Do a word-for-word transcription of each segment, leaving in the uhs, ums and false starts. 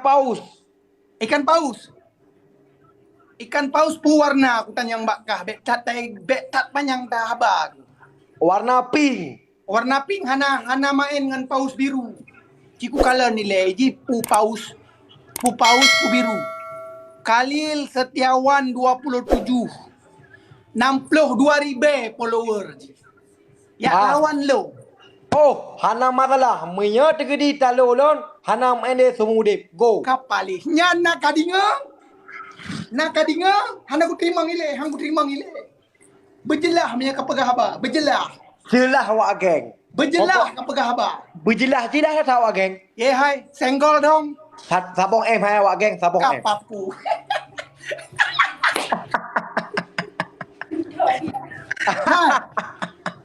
paus. Ikan paus. Ikan paus peue warna, kutanyong bak kah, bék that tai-, bék that panyang ta haba. Warna pink. Warna pink hana, hana maén ngon paus biru. Ci kukalon ilée jih peue paus, peue paus peue biru. Khalil Setiawan dua puluh tujuh, enam puluh dua ribée follower jih. Ya, ah, lawan lo. Oh, hana masalah. Meunyoe teugeudi talo lôn, hana maén lé seumeu udeb. Go. Ka paléh. Nyan na ka deungoe? Na ka deungoe? Hana kuteurimong ilée, han kuteurimong ilée. Beujeulaih meunyoe ka peugah haba, beujeulaih. Jeulaih Wak Geng. Beujeulaih ka peugah haba. Beujeulaih-jeulaih that Wak Geng. Ye hai, senggol dong. Sa-, sabong M hai Wak Geng, sabong M. Ka papu. Ha.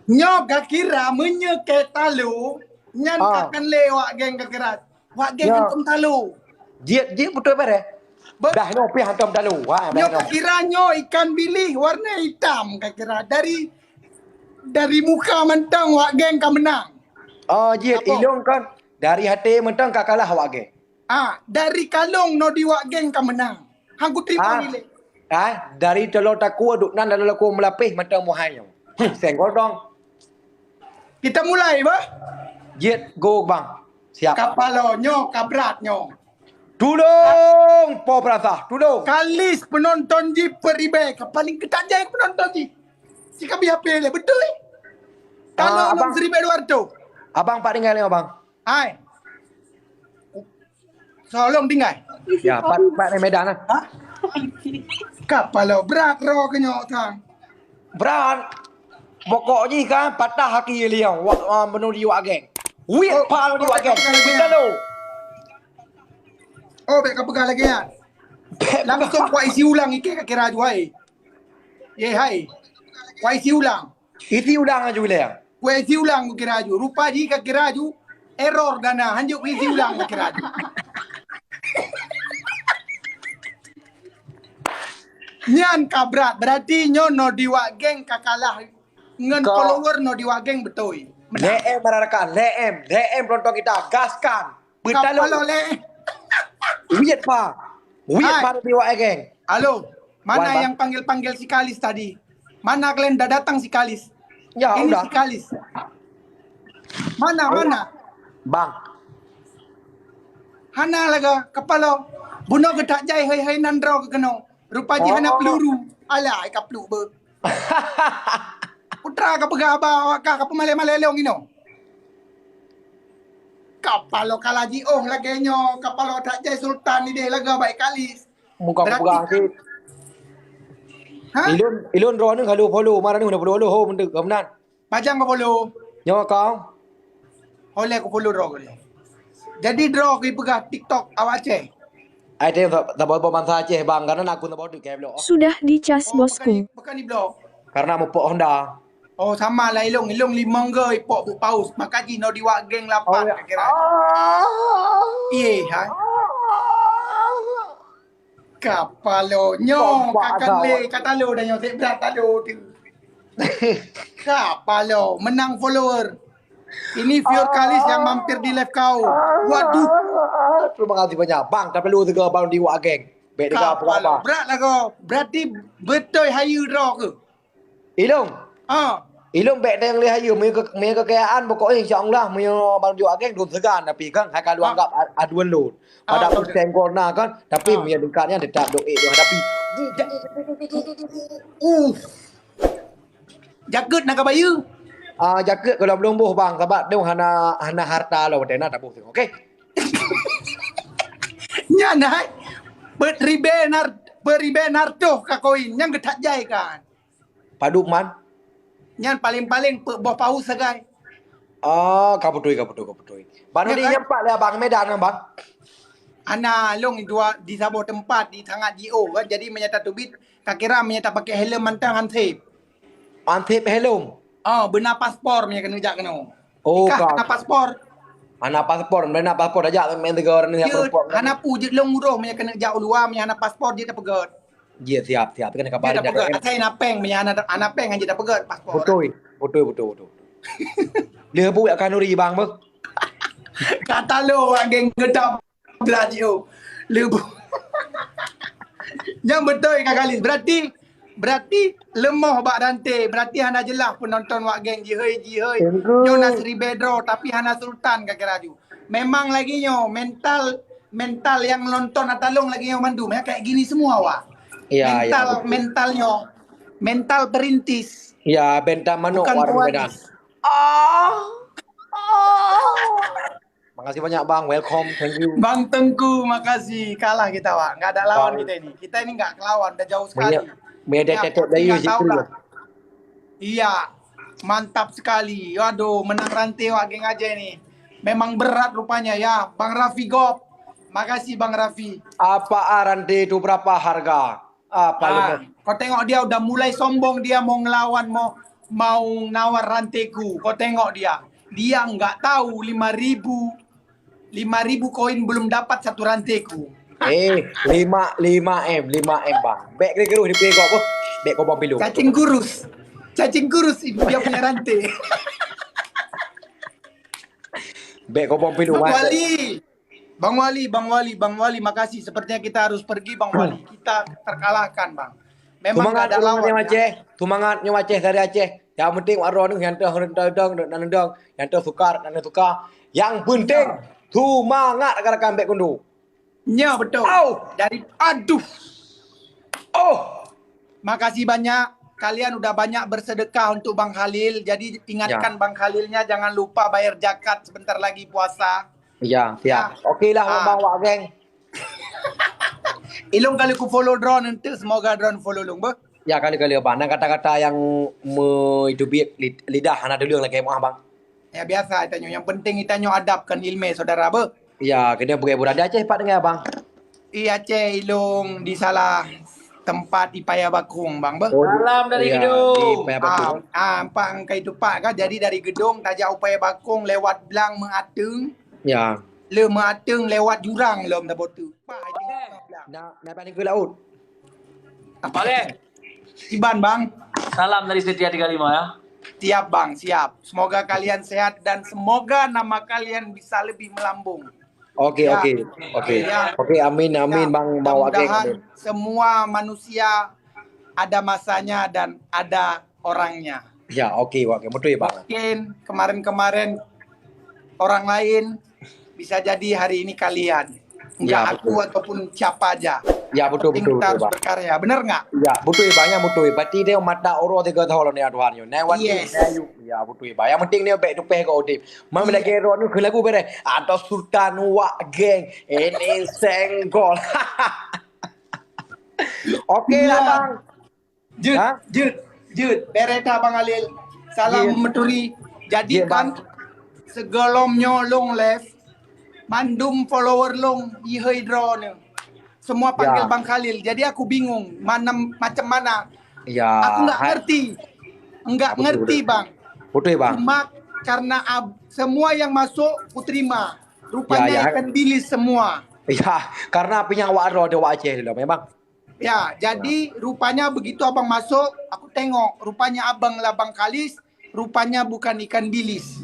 Nyoe ka kira meunyoe keu talo, nyan, ah, ka kan lé Wak Geng ka kira. Wak Geng, ya, hantom talo. Jeuet, jeuet beutôi bareh. Be- Dah nyoe pih hantom talo. Wah, nyoe ka kira nyoe ikan biléh warna itam ka kira. Dari, dari muka mantong Wak Geng ka meunang. Oh, jeuet. Apa? Ilong kan dari até mantong ka kalah Wak Geng. Ah, dari kalong nodi Wak Geng ka meunang. Han kuteurimong ilée. Ah, dari talo takue duek nan lalu laku meulapeh mantong muhai nyoe. Hmm, senggol dong. Kita mulai, bah. Jeuet, go, bang. Siap. Kapalo nyoe, ka brat nyoe. Tulông, po peurasa, tulông. Kalis penonton jih peuet ribée, ka paléng keutajai penonton jih. Sikabi H P lé, beutôi. Kalau, ah, abang, seribu dua ratus. Abang pat tinggai lé, abang. Hai. Solong tinggai. Ya, pat, pat di Medan lah. Ha? Kapalo brat roh keunyoe sang. Brat. Pokok jih kan patah haki liang. Wak, ah, beunudi Wak Geng. Wit, oh, pa beunudi Wak Geng. Beutalo. Oh, bék ka peugah lagée nyan. Langsung kuisi ulang iké ka kira juai. Ye hai. Kuisi ulang. Isi ulang aju lé. Kuisi ulang kukira aju. Rupa jih ka kira aju error dana. Hanjeuet kuisi ulang kukira aju. Nyan ka brat. Berarti nyoe nodi Wak Geng ka kalah ngon follower nodi Wak Geng beutôi. Menang. Lé M, rakan, lé M, lé M penonton kita. Gaskan. Beutalo. Kapalo lé. Wit pa. Wit pa di Wak Geng. Halo. Mana yang panggil-panggil si Kalis tadi? Mana kalian dah datang si Kalis? Ya, ini udah. Si Kalis. Mana, mana? Bang. Hana laga kapalo. Bunoe geutak jai hai-hai nan droe keunoe. Rupa jih hana peluru. Alah, ai ka peluk beu. Putra ka peugah haba awak kah ka peumalée-malée lôn inoe. Kapalo kala jiôh lagée nyoe, kapalo that jai sultan idéh lagée baik kalis. Muka berarti peugah cit. Ha? Ilôn, ilôn droeneuh ka lheueh follow, ma droeneuh na follow ho meunan. Pajan ka follow? Nyoe kau. Oleh ku follow droe kali. Jadi droe ku peugah TikTok awak Aceh. Ai teng sa-, saboh-boh bansa Aceh bang, karena aku saboh tu kayak blok. Sudah dicas, oh, bosku. Bukan di, bukan di blok. Karena mupok Honda. Oh, sama lah ilong, ilong limong go ipok bu paus. Maka jih no di Wak Geng lapan, oh, ya, kira. Ah. Iye, ha. Kapalo nyoe kakang le katalo dan nyoe sek brat talo tu. Kapalo menang follower. Ini viewer Kalis yang mampir di live kau. Waduh. Terima kasih banyak bang. Tapi lu tiga bang di Wak Geng. Baik tiga apa? Brat lah kau. Berarti betul hayu draw ke? Ilong. Ah. Ilong bèk teueng lé hayeue, meunyoe keu-, meunyoe keukayaan pokoknya insya Allah meunyoe Bang Juak Geng lôn seugan tapi kan hai ka lôn anggap a-, aduan lôn. Padahal pun senggol na kan, tapi meunyoe deungon nyan teutap doa doh hadapi. Uh. Jakeuet na ka bayeue? Ah, jakeuet kalau belum boh bang, sabab dong hana, hana harta lo watèe na taboh tengok. Okey. Nyan hai. Beriben har-, beriben hartoh ka koin nyang geutak jai kan. Padub man? Nyan paleng-paleng peuet boh paus sagai. Ah, ka beutôi, ka beutôi, ka beutôi. Bang Nuri nyan pat lé abang Medan kan, Bang? Hana, lôn dua di saboh teumpat di sangat jiôh kan. Jadi meunyo tateubiet, ka kira meunyo tapakè helm mantong han sép. Han sép helm? Oh, beuna paspor meunyo keuneuk jak keunoe. Oh, ka hana paspor. Hana paspor, beuna paspor tajak meu'en sigoe ureueng hana paspor. Hana peue jeuet lôn uroh meunyo keuneuk jak u luwa meunyo hana paspor jeuet tapeugöt. Jeuet siap, siap. Kan kabari dah. Asai na péng, meunyo hana, hana péng han jeuet tapeugöt paspor. Beutôi, beutôi, beutôi, beutôi. Lheuh buet akan nuri bang beuh. Kata lo wak geng gedap. Jelas jih, oh. Leubeh. Nyang beutôi, Kak Galis. Berarti, berarti leumoh bak ranté. Berarti hana jeulaih peunonton wak geng jihoi, jihoi. Nyoe na siribèe droe, tapi hana sultan ka kira ju. Memang lagèe nyoe, mental, mental nyang nonton atalong lagèe nyoe mandum, ya, kayak gini semua, wak. Ya, ya, mental, betul. Mental nyoe, mental perintis. Ya, mental manok. Bukan warung Medan. Ah. Ah. Makasih banyak, Bang. Welcome. Thank you. Bang Tengku, makasih. Kalah kita, Wak. Nggak ada lawan kita ini. Kita ini nggak kelawan, udah jauh sekali. Meunyo, meunyo ada tetek Dayu, tahu lah. Iya, mantap sekali. Waduh, menang ranté wak geng Aceh ni. Memang berat rupanya ya, Bang Raffi Gop. Makasih, Bang Raffi. Apa ranté itu, berapa harga? Apa lemoh? Kau tengok dia udah mulai sombong, dia mau ngelawan, mau, mau nawar rantéku. Kau tengok dia. Dia nggak tahu lima ribu, lima ribu koin belum dapat satu rantéku. Eh, lima, lima M, lima M, Bang. Bèk kira-kira di pegok apa? Bèk kobong pilu. Cacing kurus. Cacing kurus itu dia punya ranté. Bèk kobong pilu. Bang Wali. Bang Wali, Bang Wali, Bang Wali, makasih. Sepertinya kita harus pergi, Bang Wali. Kita terkalahkan, Bang. Memang nggak ada lawan, ya. Tumangat nyoe Aceh, tumangat nyoe Aceh dari Aceh. Yang penting wak droeneuh nyang teuh reudong, reudong, nyang teuh sukar, nyang teuh sukar. Yang penting tumangat rakan-rakan bèk kundu. Ya, betul. Au. Dari, aduh. Oh. Makasih banyak. Kalian udah banyak bersedekah untuk Bang Khalil. Jadi ingatkan Bang Khalilnya jangan lupa bayar zakat sebentar lagi puasa. Ya, siap. Oke lah, Bang, wak geng. Ilong kali ku follow droeneuh, semoga droeneuh follow lôn, beuh. Ya, kali-kali, Bang. Dan kata-kata yang me-, itu biek lid-, lidah hana tuleueng lagèe maaf, Bang. Ya, biasa itanyoe. Yang penting itanyoe adab kan ilmu, saudara, beuh. Ya, kena pergi berada Aceh, Pak, dengar, Bang. I Aceh ilong di salah tempat i Paya Bakong, Bang, beuh. Oh, di, salam dari Gedong. Di Paya Bakong. Ah, ah, empat angka itu, Pak, kan? Jadi dari Gedong tajak u Paya Bakong lewat Blang Meuateueng. Ya. Le Meuateueng lewat jurang lom tabotu. Pak, itu Blang. Nah, naik paling ke laut. Apa? Iban, Bang. Salam dari Setia tiga lima, ya. Siap, Bang, siap. Semoga kalian sehat dan semoga nama kalian bisa lebih melambung. Oke, oke, oke. Ya. Oke, amin, amin, Bang, Bang Wak Geng, amin. Mudah-mudahan semua manusia ada masanya dan ada orangnya. Ya, oke, oke. Betul ya, Bang. Mungkin kemarin-kemarin orang lain, bisa jadi hari ini kalian. Enggak aku ataupun siapa aja. Ya, betul, betul, betul, Bang. Yang penting kita harus berkarya. Benar enggak? Ya, betul, Bang. Ya, betul. Berarti dia mata orang tiga tahun ni, Tuhan. Yes. Ya, betul, Bang. Yang penting dia baik tu peh kau, Dip. Mami lagi roh ni ke lagu bereh. Ada Sultan Wak Geng. Ini senggol. Oke lah, Bang. Jeuet, jeuet, jeuet. Bereh that, Bang Khalil. Salam meuturi. Jadi kan, sigohlom nyoe lôn live, mandum follower lôn ihôi droeneuh. Semua panggil Bang Khalil. Jadi aku bingung, mana, macam mana. Ya. Aku enggak ngerti. Enggak ngerti, Bang. Betul, Bang. Cuma karena ab-, semua yang masuk kuterima. Rupanya ikan bilis semua. Ya, karena api nyang wak droe di wak Aceh dulu, memang. Ya, jadi rupanya begitu abang masuk, aku tengok. Rupanya abang lah Bang Khalis, rupanya bukan ikan bilis.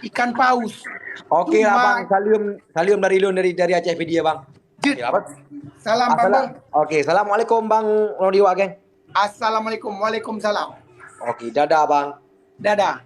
Ikan paus. Oke lah, Bang. Salam, salam dari lôn, dari, dari Aceh Pidie, Bang. Jeuet. Oke, apa? Salam, Bang. Oke, assalamualaikum, Bang Rodi Wak Geng. Assalamualaikum. Waalaikumsalam. Oke, dadah, Bang. Dadah.